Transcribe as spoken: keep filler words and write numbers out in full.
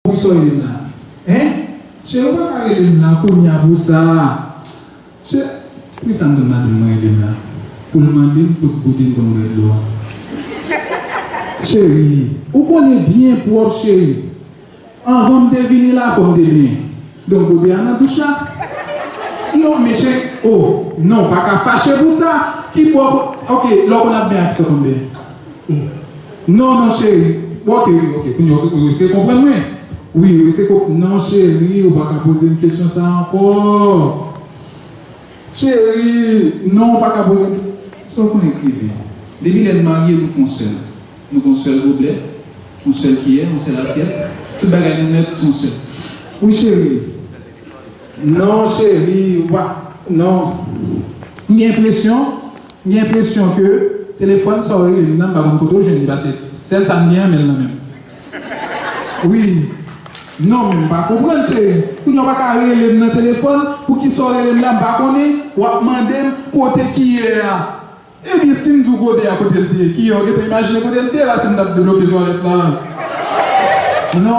Poukisa w rele m la? Hein? Cheri, ou pa ka rele m la kounye a pou sa. Cheri, poukisa m konn madanm mwen rele m la? Pou l mande m kot kote m konn bwè dlo a. Cheri, ou konnen byen pwòp, cheri. Anvan m te vini la, fò m te benyen. Donk, kote a nan douch la. Non, men cheri, oh, non, pa ka fache pou sa. Ki bò, ok, lè w konn ap benyen ak sa w konn benyen. Non, non, cheri. Bon, ok, wi, ok, kounye a, ou riske konprann mwen. Wi, ou riske konp-, non, cheri, ou pa ka poze m kesyon sa ankò. Cheri, non, ou pa ka poze m. Sa w konnen k rive? Depi lè n marye, nou fè yon sèl. Nou gen yon sèl goblè, yon sèl kiyè, yon sèl asyèt. Tout bagay nou nèt, se yon sèl. Wi, cheri. Non, cheri, ou pa, non. M gen enpresyon, m gen enpresyon ke telefòn sa w rele m nan, m pa konn kote w jwenn li, paske sèl sa m gen an, men l nan men m. Wi. Non, men m pa konprann, cheri. Kounye a w pa ka rele m nan telefòn, poukisa w rele m la, m pa konnen, w ap mande m kote kiyè a. Ebyen, si m di w kote a, kote l te ye, kiyè a, w gentan imajine kote l te ye, paske m t ap debloke twalèt la. Non.